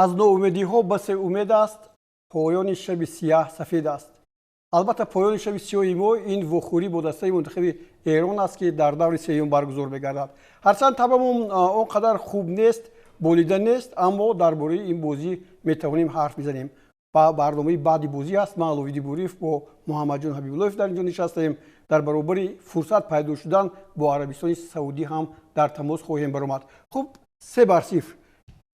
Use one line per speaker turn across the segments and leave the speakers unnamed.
Аз ноумедиҳо басе умед аст, поёни шаби сияҳ сафед аст. Албатта, поёни шаби сиёҳи мо ин вохӯрӣ бо дастаи мунтахаби Эрон аст, ки дар даври сеюм баргузор мегардад. Ҳарчанд табамон он қадар хуб нест, болида нест, аммо дар бораи ин бозӣ метавонем ҳарф бизанем. Ба барномаи баъди бозӣ аст. Ман Аловиддин Бориев бо Муҳаммадҷон Ҳабибуллоев дар инҷо нишастаем. Дар баробари фурсат пайдо шудан бо Арабистони Саудӣ ҳам дар тамос хоҳем баромад. Хуб, 3-0,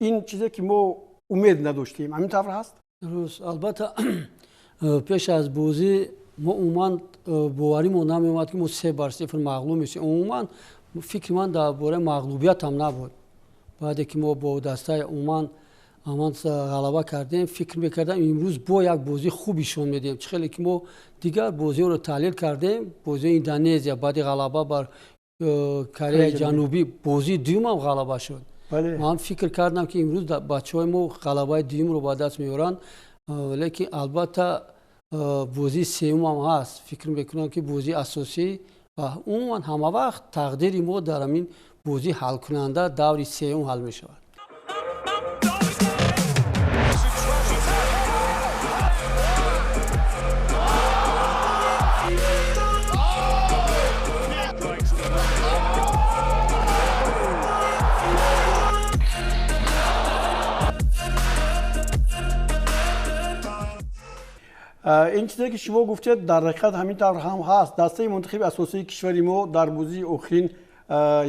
ин чизе ки мо умед надоштем, ҳамин тавр ҳаст?
Дуруст, албатта, пеш аз бозӣ мо умуман боваримон намеомад, ки мо 3-0 мағлуб мешем. Умуман фикри ман дар бораи мағлубият ҳам набуд. Баъде ки мо бо дастаи Уман аман ғалаба кардем, фикр мекардам, имрӯз бо як бозии хуб ишон медиҳем. Чӣ хеле ки мо дигар бозиҳоро таҳлил кардем, бозии Индонезия баъди ғалаба бар Кореяи Ҷанубӣ, бозии дуюмам ғалаба шуд. Ман фикр кардам, ки имрӯз бачаҳои мо ғалабаи дуюмро ба даст меоранд, лекин албатта бозии сеюмам ҳаст. Фикр мекунам, ки бозии асосӣ ва умуман ҳама вақт тақдири мо дар ҳамин бозии ҳалкунанда даври сеюм ҳал мешавад.
Ин чизе ки шумо гуфтед, дар ҳақиқат ҳамин тавр ҳам ҳаст. Дастаи мунтахиби асосии кишвари мо дар бозии охирин,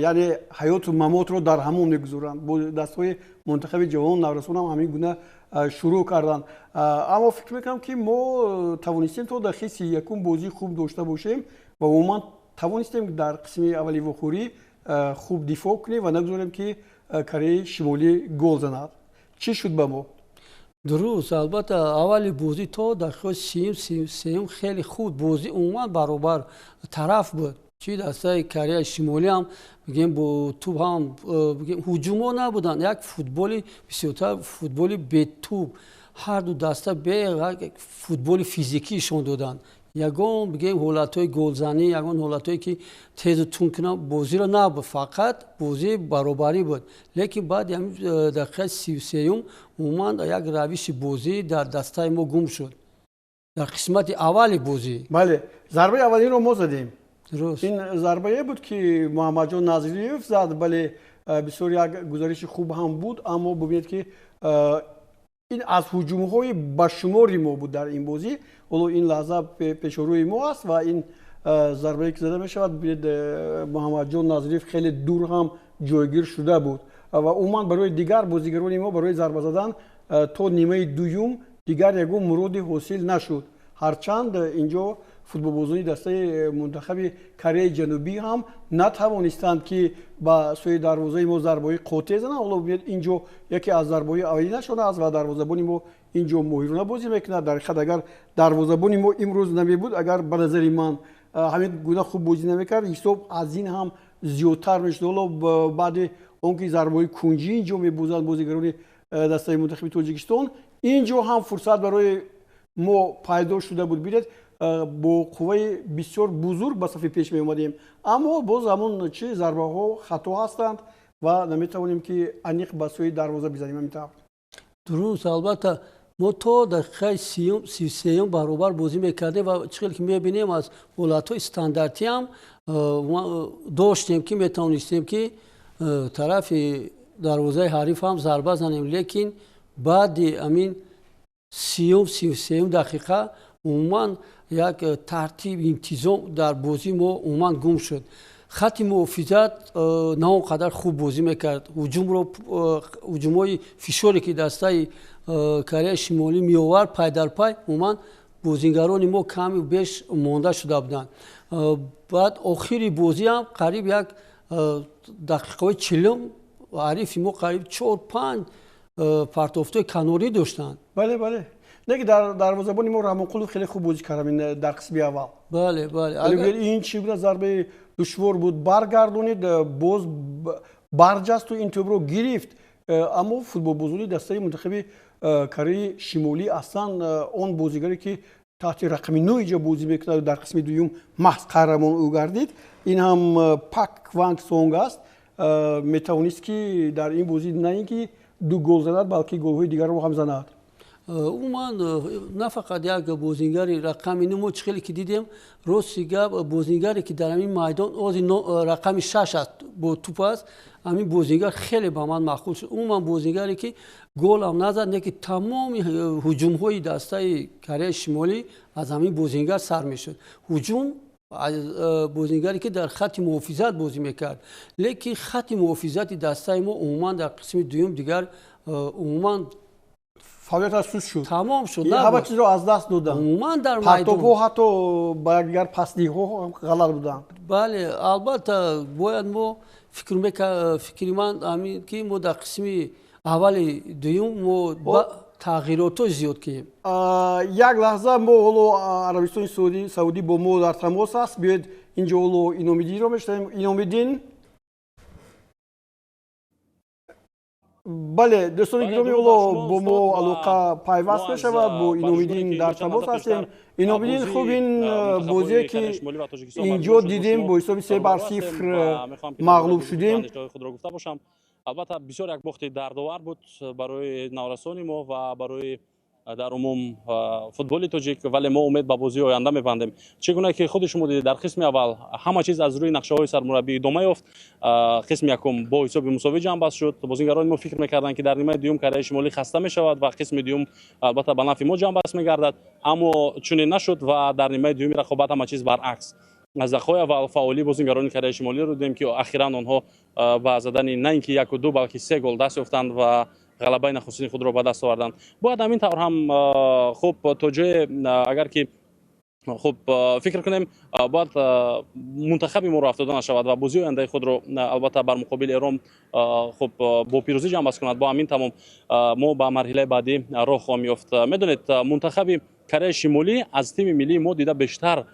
яъне ҳаёту мамотро дар ҳамон мегузоранд. Дастҳои мунтахаби ҷавон, наврасон ҳам ҳамин гуна шурӯъ карданд, аммо фикр мекунам, ки мо тавонистем то дақиқаи 31-ум бозии хуб дошта бошем ва умуман тавонистем дар қисми аввали вохӯрӣ хуб дифоъ кунем ва нагузорем, ки Кореяи Шимолӣ гол занад. Чӣ шуд ба мо?
Дуруст, албатта, аввали бозӣ то дақиқаи 30-ум, 33-ум хеле хуб бозӣ, умуман баробар тараф буд. Чи дастаи Кореяи Шимолӣ ҳам, бигем, бо тӯб ҳам, бигем, ҳуҷумҳо набуданд, як футболи бисёртар футболи бетӯб. Ҳарду даста бе футболи физикӣ ишон доданд. Ягон, бигем, ҳолатҳои голзанӣ, ягон ҳолатҳое ки тезу тун кунанд бозиро, набуд, фақат бозии баробарӣ буд. Лекин баъди ҳамин дақиқаи 33-юм умуман як равиши бозӣ дар дастаи мо гум шуд дар қисмати аввали бозӣ.
Бале, зарбаи аввалинро мо задем. Ин зарбае буд, ки Муҳаммадҷон Назриев зад. Бале, бисёр як гузариши хуб ҳам буд, аммо бубинед, ки ин аз ҳуҷумҳои башумори мо буд дар ин бозӣ. Ҳоло ин лаҳза пешорӯи мо аст ва ин зарбае ки зада мешавад, бибинед, Муҳаммадҷон Назриев хеле дур ҳам ҷойгир шуда буд ва умуман барои дигар бозигарони мо барои зарба задан то нимаи дуюм дигар ягон муроде ҳосил нашуд. Ҳарчанд инҷо футболбозони дастаи мунтахаби Кореяи Ҷанубӣ ҳам натавонистанд, ки ба сӯи дарвозаи мо зарбаҳои қотеъ зананд. Ҳоло бибинед, инҷо яке аз зарбаҳои аввалинашон аст ва дарвозабони мо инҷо моҳирона бозӣ мекунад. Дар ҳақиқат, агар дарвозабони мо имрӯз намебуд, агар ба назари ман ҳамин гуна хуб бозӣ намекард, ҳисоб аз ин ҳам зиёдтар мешуд. Ҳоло баъди он ки зарбаҳои кунҷӣ инҷо мебозанд бозигарони дастаи мунтахаби Тоҷикистон, инҷо ҳам фурсат барои мо пайдо шуда буд. Бинед, бо қувваи бисёр бузург ба сафи пеш меомадем, аммо боз ҳамон чи зарбаҳо хато ҳастанд ва наметавонем, ки аниқ ба сӯи дарвоза бизанем, ҳамин тавр?
Дуруст, албатта, мо то дақиқаи 30-ум, 33-юм баробар бозӣ мекардем ва чӣ хеле ки мебинем, аз ҳолатҳои стандартӣ ҳам доштем, ки метавонистем, ки тарафи дарвозаи ҳариф ҳам зарба занем. Лекин баъди ҳамин 30-ум, 33-юм дақиқа умуман як тартиб, интизом дар бозии мо умуман гум шуд. Хати муҳофизат на он қадар хуб бозӣ мекард. Ҳуҷумро, ҳуҷумҳои фишоре ки дастаи Кореяи Шимолӣ меовард пай дар пай, умуман бозигарони мо ками беш монда шуда буданд. Баъд охири бозӣ ҳам қариб як дақиқаҳои 40-ум ҳарифи мо қариб чор панҷ партофтҳои канорӣ доштанд.
Бале, не ки дар дарвозабони мо Раҳмонқулов хеле хуб бозӣ кард дар қисми аввал.
Бале.
Ин чӣ гуна зарбаи душвор буд, баргардонид, боз барҷасту ин тӯбро гирифт, аммо футболбозони дастаи мунтахаби Кореяи Шимолӣ, аслан он бозигаре ки таҳти рақами 9 иҷо бозӣ мекунад, дар қисми дуюм маҳз қаҳрамон ӯ гардид, ин ҳам Пак Кванг Сонг аст, метавонист, ки дар ин бозӣ на ин ки ду гол занад, балки голҳои дигарро ҳам занад.
Умуман, на фақат як бозингари рақами ну, мо чӣ хеле ки дидем, рости гап, бозингаре ки дар ҳамин майдон ози рақами 6 аст, бо туп аст, ҳамин бозингар хеле ба ман маъқул шуд. Умуман, бозингаре ки голам назад, не ки тамоми ҳуҷумҳои дастаи Кореяи Шимолӣ аз ҳамин бозингар сар мешуд. Ҳуҷум аз бозингаре ки дар хатти муҳофизат бозӣ мекард, лекин хатти муҳофизати дастаи мо умуман дар қисми дуюм дигар умуман
фаъолияташ суст шуд.
Тамом шуд.
Ҳама чизро аз даст доданд.
Умуман дар
партовҳо, ҳатто ба якдигар пасдиҳҳо ғалат буданд.
Бале, албатта, бояд мо фикри ман ҳамин ки мо дар қисми аввали дуюм мо тағйиротҳо зиёд кунем.
Як лаҳза, мо ҳоло Арабистони Саудӣ бо мо дар тамос аст. Биёед, инҷо ҳоло Иномиддинро мешунавем. Иномиддин? Бале, дӯстони гиромӣ, ҳоло бо мо алоқа пайваст мешавад, бо Иномиддин дар тамос ҳастем. Иномиддин, хуб, ин бозие ки инҷо дидем, бо ҳисоби 3-0 мағлуб шудем.
Албатта, бисёр як бохти дардовар буд барои наврасони мо ва барои дар умум футболи тоҷик, вале мо умед ба бозии оянда мебандем. Чӣ гуна ки худи шумо дидед, дар қисми аввал ҳама чиз аз рӯи нақшаҳои сармураббӣ идома ёфт. Қисми якум бо ҳисоби мусовӣ ҷамъбаст шуд. Бозингарони мо фикр мекарданд, ки дар нимаи дуюм Кореяи Шимолӣ хаста мешавад ва қисми дуюм албатта ба нафъи мо ҷамъбаст мегардад, аммо чунин нашуд ва дар нимаи дуюми рақобат ҳама чиз баръакс. Аз дақиқаҳои аввал фаъолии бозингарони Кореяи Шимолиро дидем, ки ахиран онҳо ба задани на ин ки яку ду, балки се гол даст ёфтанд ва ғалабаи нахустини худро ба даст оварданд. Бояд ҳамин тавр ҳам, хуб, то ҷое агар ки хуб фикр кунем, бояд мунтахаби моро афтода нашавад ва бозии ояндаи худро албатта бар муқобили Эрон хуб бо пирӯзӣ ҷамъбаст кунад. Бо ҳамин тамом мо ба марҳилаи баъдӣ роҳ хоҳем ёфт. Медонед, мунтахаби Кореяи Шимолӣ аз тими миллии мо дида бештар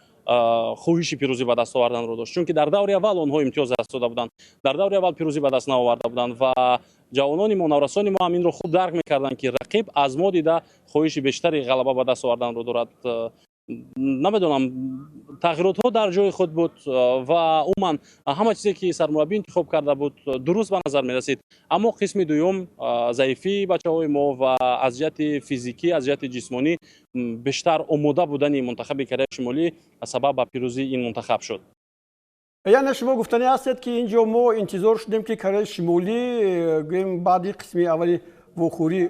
хоҳиши пирӯзӣ ба даст оварданро дошт, чунки дар даври аввал онҳо имтиёз даст дода буданд, дар даври аввал пирӯзӣ ба даст наоварда буданд ва ҷавонони мо, наврасони мо ҳам инро хуб дарк мекарданд, ки рақиб аз мо дида хоҳиши бештари ғалаба ба даст оварданро дорад. Намедонам, тағйиротҳо дар ҷои худ буд ва умуман ҳама чизе ки сармураббӣ интихоб карда буд, дуруст ба назар мерасид, аммо қисми дуюм заифии бачаҳои мо ва аз ҷиҳати физикӣ, аз ҷиҳати ҷисмонӣ бештар омода будани мунтахаби Кореяи Шимолӣ сабаб ба пирӯзии ин мунтахаб шуд.
Яъне шумо гуфтанӣ ҳастед, ки инҷо мо интизор шудем, ки Кореяи Шимолӣ, гӯем, баъди қисми аввали вохӯрӣ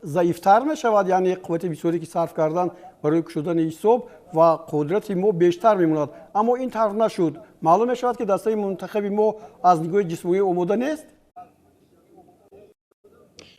заифтар мешавад, яъне қуввати бисёре ки сарф кардан барои кушодани ҳисоб ва қудрати мо бештар мемонад, аммо ин тавр нашуд. Маълум мешавад, ки дастаи мунтахаби мо аз нигоҳи ҷисмонӣ омода нест.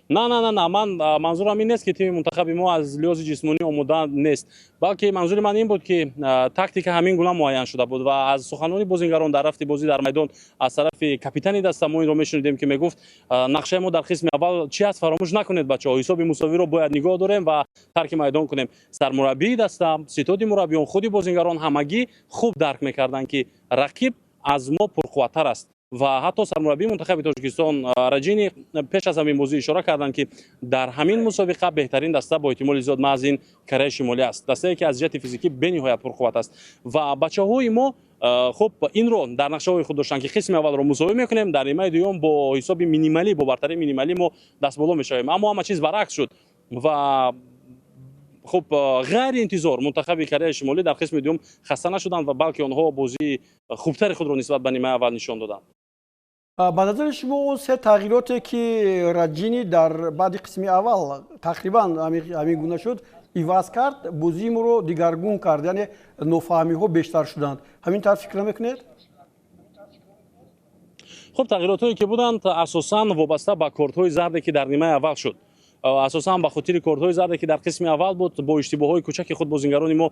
На, на, на, на, ман манзурам ин нест, ки тими мунтахаби мо аз лиҳози ҷисмонӣ омода нест, балки манзури ман ин буд, ки тактика ҳамин гуна муайян шуда буд ва аз суханони бозингарон дар рафти бозӣ дар майдон, аз тарафи капитани даста мо инро мешунидем, ки мегуфт: «Нақшаи мо дар қисми аввал чи аст, фаромӯш накунед, бачаҳо, ҳисоби мусовиро бояд нигоҳ дорем ва тарки майдон кунем». Сармураббии даста, ситоди мураббиён, худи бозингарон ҳамагӣ хуб дарк мекарданд, ки рақиб аз мо пурқувваттар аст ва ҳатто сармураббии мунтахаби Тоҷикистон Раҷини пеш аз ҳамин бозӣ ишора карданд, ки дар ҳамин мусобиқа беҳтарин даста бо эҳтимоли зиёд маҳз ин Кореяи Шимолӣ аст, дастае ки аз ҷиҳати физикӣ бениҳоят пурқувват аст. Ва бачаҳои мо хуб инро дар нақшаҳои худ доштанд, ки қисми аввалро мусовӣ мекунем, дар нимаи дуюм бо ҳисоби минималӣ, бо бартарии минималӣ мо дастболо мешавем, аммо ҳама чиз баръакс шуд ва хуб, ғайриинтизор мунтахаби Кореяи Шимолӣ дар қисми дуюм хаста нашуданд ва балки онҳо бозии хубтари худро нисбат ба нимаи аввал нишон доданд.
Ба назари шумо, он се тағйироте ки Раҷини дар баъди қисми аввал тақрибан ҳамин гуна шуд, иваз кард, бозии моро дигаргун кард, яъне нофаҳмиҳо бештар шуданд, ҳамин тавр фикр намекунед?
Хуб, тағйиротҳое ки буданд, асосан вобаста ба кортҳои зарде, ки дар нимаи аввал шуд, асосан ба хотири кортҳои зарде, ки дар қисми аввал буд, бо иштибоҳҳои кӯчаки худ бозингарони мо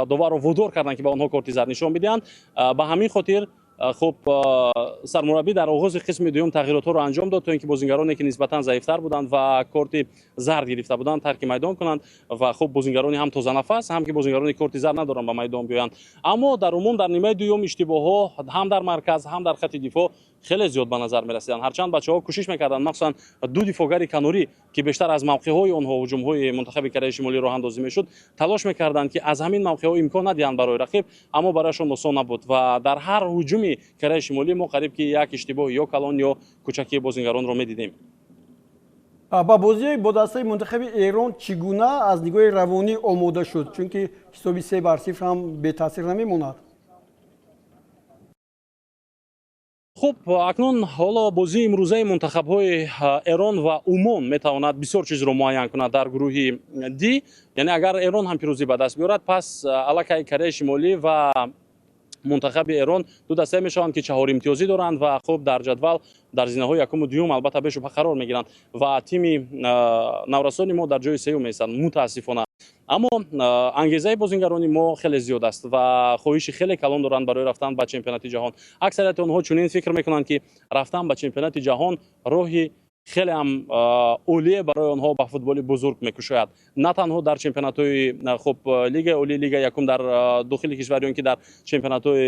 доварро водор карданд, ки ба онҳо корти зард нишон бидиҳанд. Ба ҳамин хотир, хуб, сармураббӣ дар оғози қисми дуюм тағйиротҳоро анҷом дод, то ин ки бозингароне, ки нисбатан заифтар буданд ва корти зард гирифта буданд, тарки майдон кунанд ва хуб, бозингарони ҳам тозанафас, ҳам ки бозингарони корти зард надоранд, ба майдон биёянд. Аммо дар умум дар нимаи дуюм иштибоҳҳо ҳам дар марказ, ҳам дар хатти дифоъ хеле зиёд ба назар мерасиданд. Ҳарчанд бачаҳо кӯшиш мекарданд, махсусан ду дифоъгари канорӣ, ки бештар аз мавқеъҳои онҳо ҳуҷумҳои мунтахаби Кореяи Шимолӣ роҳандозӣ мешуд, талош мекарданд, ки аз ҳамин мавқеъҳо имкон надиҳанд барои рақиб, аммо барояшон осон набуд ва дар ҳар ҳуҷуми Кореяи Шимолӣ мо қариб ки як иштибоҳ ё калон, ё кӯчаки бозингаронро медидем.
Ба бозии бо дастаи мунтахаби Эрон чӣ гуна аз нигоҳи равонӣ омода шуд, чунки ҳисоби 3-0 ҳам бетаъсир намемонад?
Хуб, акнун ҳоло бозии имрӯзаи мунтахабҳои Эрон ва Умон метавонад бисёр чизро муайян кунад дар гурӯҳи Д. Яъне агар Эрон ҳам пирӯзӣ ба даст биёрад, пас аллакай Кореяи Шимолӣ ва мунтахаби Эрон ду дастае мешаванд, ки чаҳоримтиёзӣ доранд ва хуб дар ҷадвал дар зинаҳои якуму дуюм албатта бешубҳа қарор мегиранд ва тими наврасони мо дар ҷои сеюм меистанд, мутаассифона. Аммо ангезаи бозингарони мо хеле зиёд аст ва хоҳиши хеле калон доранд барои рафтан ба чемпионати ҷаҳон. Аксарияти онҳо чунин фикр мекунанд, ки рафтан ба чемпионати ҷаҳон роҳи хеле ҳам олие барои онҳо ба футболи бузург мекушояд. На танҳо дар чемпионатҳои хуб лигаи олӣ, лигаи якум дар дохили кишвар ё ин ки дар чемпионатҳои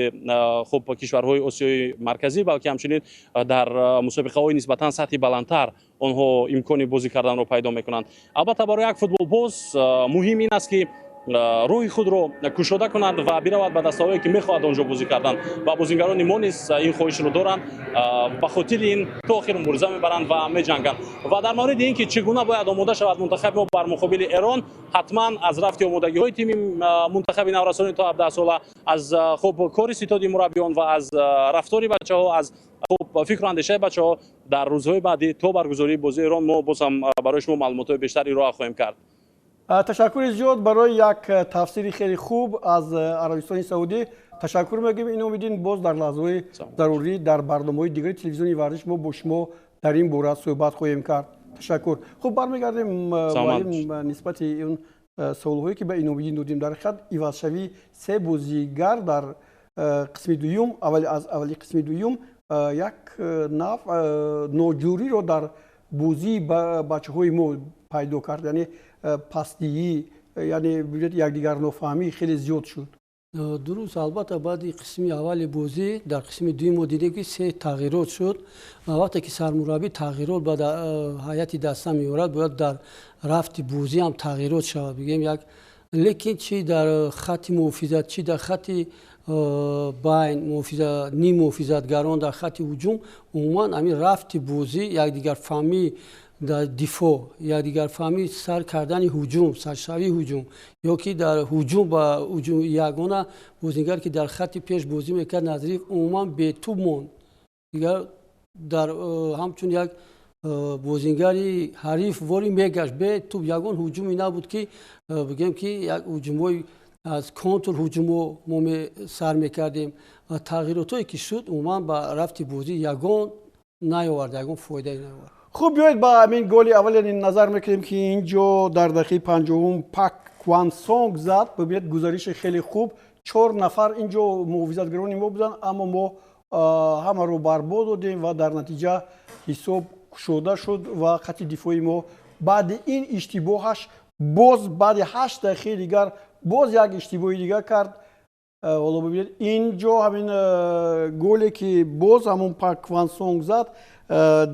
хуб кишварҳои Осиёи Марказӣ, балки ҳамчунин дар мусобиқаҳои нисбатан сатҳи баландтар онҳо имкони бозӣ карданро пайдо мекунанд. Албатта, барои як футболбоз муҳим ин аст, ки роҳи худро кушода кунад ва биравад ба дастаҳое, ки мехоҳад онҷо бозӣ кардан, ва бозингарони мо низ ин хоҳишро доранд. Ба хотири ин то охир мубориза мебаранд ва меҷанганд. Ва дар мавриди ин ки чӣ гуна бояд омода шавад мунтахаби мо бар муқобили Эрон, ҳатман аз рафти омодагиҳои тими мунтахаби наврасони то 17 сола, аз хуб кори ситоди мураббиён ва аз рафтори бачаҳо, аз хуб фикру андешаи бачаҳо дар рӯзҳои баъдӣ то баргузории бозии Эрон мо боз ҳам барои шумо маълумотҳои бештар ироа хоҳем кард.
Ташаккури зиёд барои як тафсири хеле хуб аз Арабистони Саудӣ. Ташаккур мегӯем, Иномиддин. Боз дар лаҳзаҳои зарурӣ дар барномаҳои дигари телевизиони варзиш мо бо шумо дар ин бора суҳбат хоҳем кард. Ташаккур. Хуб, бармегардем, муаллим, нисбати он саволҳое, ки ба Иномиддин додем. Дар ҳақиқат, ивазшавии се бозигар дар қисми дуюм, аз аввали қисми дуюм, як навъ ноҷӯриро дар бозии бачаҳои мо пайдо кард, яъне пастиӣ, яъне бибинед, якдигарнофаҳмӣ хеле зиёд шуд.
Дуруст, албатта, баъди қисми аввали бозӣ дар қисми дуюм мо дидем, ки се тағйирот шуд. Вақте ки сармураббӣ тағйирот ба ҳайати даста меорад, бояд дар рафти бозӣ ҳам тағйирот шавад, бигӯем як. Лекин чӣ дар хатти муҳофизат, чӣ дар хатти байн ним муҳофизатгарон, дар хатти ҳуҷум, умуман ҳамин рафти бозӣ, якдигарфаҳмӣ дар дифоъ, якдигарфаҳмӣ сар кардани ҳуҷум, саршавии ҳуҷум ё ки дар ҳуҷум ба ҳуҷум, ягона бозингар, ки дар хатти пеш бозӣ мекард, Назриев, умуман бетуб монд. Дигар дар ҳамчун як бозингари ҳариф вори мегашт бетуб. Ягон ҳуҷуме набуд, ки бигӯем, ки як ҳуҷумҳои аз контр ҳуҷумҳо мо сар мекардем. Ва тағйиротҳое, ки шуд, умуман ба рафти бозӣ ягон наёвард, ягон фоидае наёвард.
Хуб, биёед ба ҳамин голи аввал назар мекунем, ки ин ҷо дар дақиқаи 50-ум Пак Квансонг зад. Бибинед, гузариши хеле хуб, чор нафар ин ҷо муҳофизатгарони мо буданд, аммо мо ҳамаро барбод додем ва дар натиҷа ҳисоб кушода шуд. Ва хатти дифои мо баъди ин иштибоҳаш боз баъди 8 дақиқаи дигар боз як иштибоҳи дигар кард. Ҳоло бибинед, ин ҷо ҳамин голе, ки боз ҳамон Пак Квансонг зад,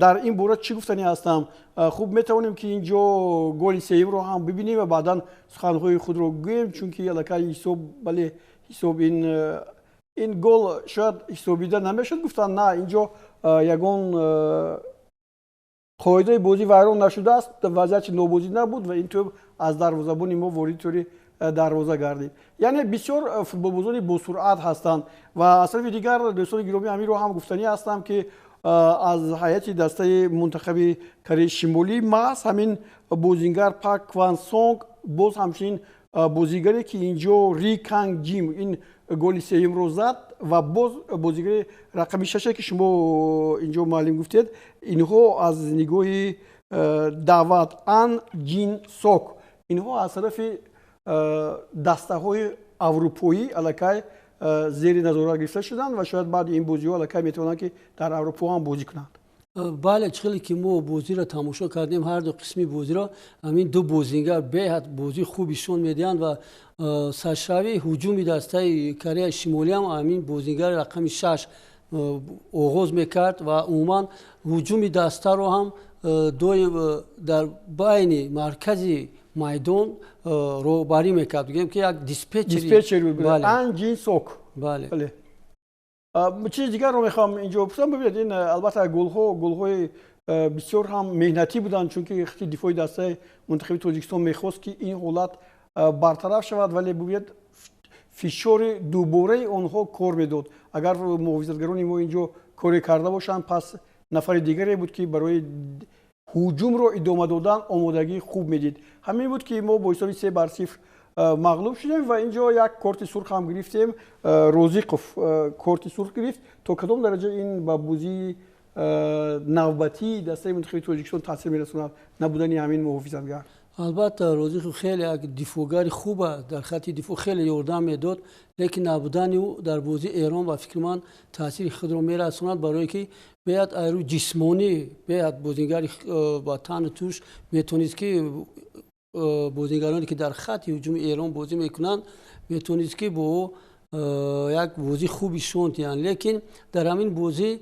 дар ин бора чӣ гуфтанӣ ҳастам? Хуб, метавонем, ки ин ҷо голи сеюмро ҳам бибинем ва баъдан суханҳои худро гӯем, чунки аллакай ҳисоб, бале, ҳисоб ин гол шояд ҳисобида намешуд, гуфтанд. На, ин ҷо ягон қоидаи бозӣ вайрон нашудааст, вазъияти нобозӣ набуд ва ин тӯб аз дарвозабони мо ворид тури дарвоза гардид. Яъне бисёр футболбозони босуръат ҳастанд. Ва аз тарафи дигар, дӯстони гиромӣ, ҳаминро ҳам гуфтанӣ ҳастам, ки аз ҳайати дастаи мунтахаби Кореяи Шимолӣ маҳз ҳамин бозингар Пак Квансонг, боз ҳамчунин бозигаре, ки ин ҷо Ри Канг Ҷим ин голи сеюмро зад, ва боз бозигари рақами шаше, ки шумо ин ҷо, муаллим, гуфтед, инҳо аз нигоҳи даъват Ан Ҷин Сок, инҳо аз тарафи дастаҳои аврупоӣ аллакай зери назорат гирифта шуданд ва шояд баъди ин бозиҳо аллакай метавонанд, ки дар Аврупо ҳам бозӣ кунанд.
Бале, чӣ хеле ки мо бозиро тамошо кардем, ҳар ду қисми бозиро, ҳамин ду бозингар беҳад бозии хуб ишон медиҳанд ва саршавии ҳуҷуми дастаи Кореяи Шимолӣ ҳам ҳамин бозингари рақами 6 оғоз мекард ва умуман ҳуҷуми дастаро ҳам доим дар байни маркази майдон роҳбарӣ мекард, бигӯем, ки як
диспетчер. Ан Ҷин Сок.
Бале.
Чизи дигарро мехоҳам инҷо пурсам. Бибинед, ин албатта голҳо, голҳои Бисёр ҳам меҳнатӣ буданд, чунки хати дифои дастаи мунтахаби Тоҷикистон мехост, ки ин ҳолат бартараф шавад, вале бубинед, фишори дубораи онҳо кор медод. Агар муҳофизатгарони мо инҷо коре карда бошанд, пас нафари дигаре буд, ки барои ҳуҷумро идома додан омодагии хуб медид. Ҳамин буд, ки мо бо ҳисоби 3-0 мағлуб шудем ва инҷо як корти сурх ҳам гирифтем. Розиқов корти сурх гирифт. То кадом дараҷа ин ба бозии навбатии дастаи мунтахаби Тоҷикистон таъсир мерасонад, набудани ҳамин муҳофизатгар?
Албатта, Розиқов хеле як дифоъгари хуб аст, дар хати дифоъ хеле ёрдам медод, лекин набудани ӯ дар бозии Эрон, ба фикри ман, таъсири худро мерасонад, барое ки беяд айрӯи ҷисмонӣ, беяд бозигари ба тану туш метавонист, ки бозигароне, ки дар хати ҳуҷуми Эрон бозӣ мекунанд, метавонист, ки бо як бозии хуби шон диҳанд. Лекин дар ҳамин бозӣ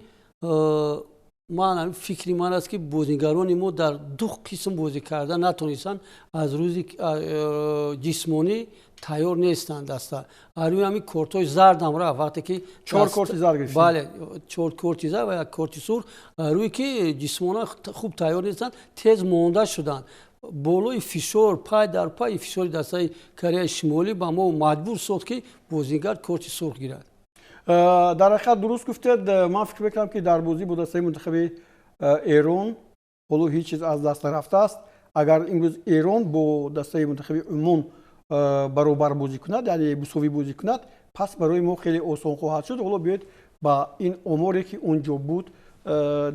ман фикри ман аст, ки бозигарони мо дар ду қисм бозӣ карда натонистанд, аз рӯзи ҷисмонӣ тайёр нестанд даста. Рӯи ҳамин кортҳои зардам рафт, вақте ки
чор корти зард гирифт.
Бале, чор корти зард ва як корти сурх, рӯи ки ҷисмонан хуб тайёр нестанд, тез монда шуданд болои фишор, пай дар пайи фишори дастаи Кореяи Шимолӣ ба мо маҷбур сохт, ки бозингар корти сурх гирад.
Дар ҳақиқат, дуруст гуфтед. Ман фикр мекунам, ки дар бозӣ бо дастаи мунтахаби Эрон ҳоло ҳеҷ чиз аз даст нарафтааст. Агар имрӯз Эрон бо дастаи мунтахаби Умон баробар бозӣ кунад, яъне мусовӣ бозӣ кунад, пас барои мо хеле осон хоҳад шуд. Ҳоло биёед ба ин оморе, ки он ҷо буд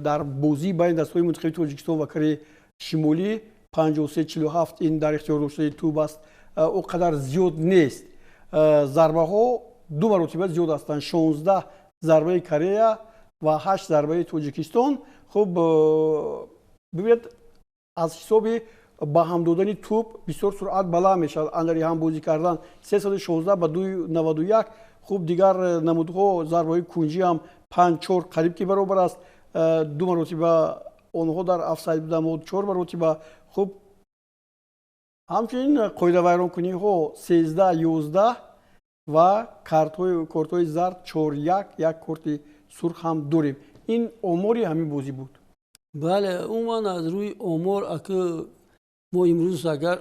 дар бозӣ байни дастаҳои мунтахаби Тоҷикистон ва Кореяи Шимолӣ. 53-47 ин дар ихтиёр доштаи тӯб аст, о қадар зиёд нест. Зарбаҳо ду маротиба зиёд ҳастанд: 16 зарбаи Корея ва 8 зарбаи Тоҷикистон. Хуб, бибинед, аз ҳисоби ба ҳам додани тӯб бисёр суръат баланд мешавад, андари ҳам бозӣ кардан 316 ба 291. Хуб, дигар намудҳо, зарбаҳои кунҷӣ ҳам 5-4 қариб ки баробар аст. Ду маротиба онҳо дар офсайд буданд, мо чор маротиба. Хуб, ҳамчунин қоидавайронкуниҳо 13-11 ва кортҳои зард 4-1, як корти сурх ҳам дорем. Ин омори ҳамин бозӣ буд.
Бале, умуман аз рӯи омор, аки мо имрӯз агар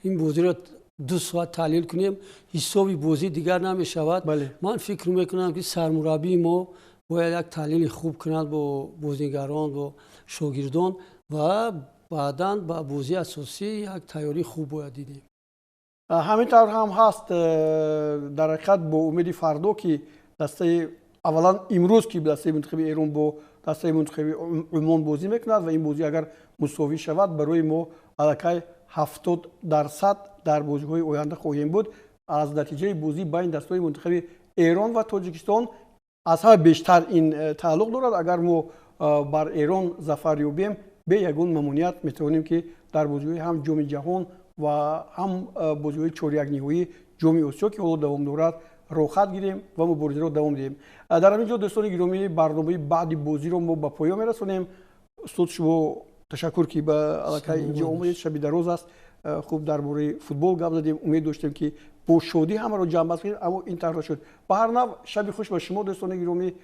ин бозиро 2 соат таҳлил кунем, ҳисоби бозӣ дигар намешавад. Ман фикр мекунам, ки сармураббии мо бояд як таҳлили хуб кунад бо бозигарон, бо шогирдон ва баъдан ба бозии асосӣ як тайёрии хуб бояд дидем.
Ҳамин тавр ҳам ҳаст. Дар ҳақиқат, бо умеди фардо, ки дастаи аввалан имрӯз, ки дастаи мунтахаби Эрон бо дастаи мунтахаби Умон бозӣ мекунад ва ин бозӣ агар мусовӣ шавад, барои мо аллакай 70% дар бозиҳои оянда хоҳем буд. Аз натиҷаи бозӣ байни дастаҳои мунтахаби Эрон ва Тоҷикистон аз ҳама бештар ин тааллуқ дорад. Агар мо бар Эрон зафар ёбем, бе ягон мамоният метавонем, ки дар бозиҳои ҳам Ҷоми Ҷаҳон ва ҳам бозиҳои чорякниҳоии Ҷоми Осиё, ки ҳоло давом дорад, роҳхат гирем ва муборизаро давом диҳем. Дар ҳамин ҷо, дӯстони гиромӣ, барномаи баъди бозиро мо ба поён мерасонем. Устод, шумо ташаккур, ки ба аллакай инҷо омадед, шаби дароз аст. Хуб, дар бораи футбол гап задем, умед доштем, ки бо шодӣ ҳамаро ҷамъбаст кунем, аммо ин тавр нашуд. Ба ҳар нав, шаби хуш ба шумо, дӯстони гиромӣ.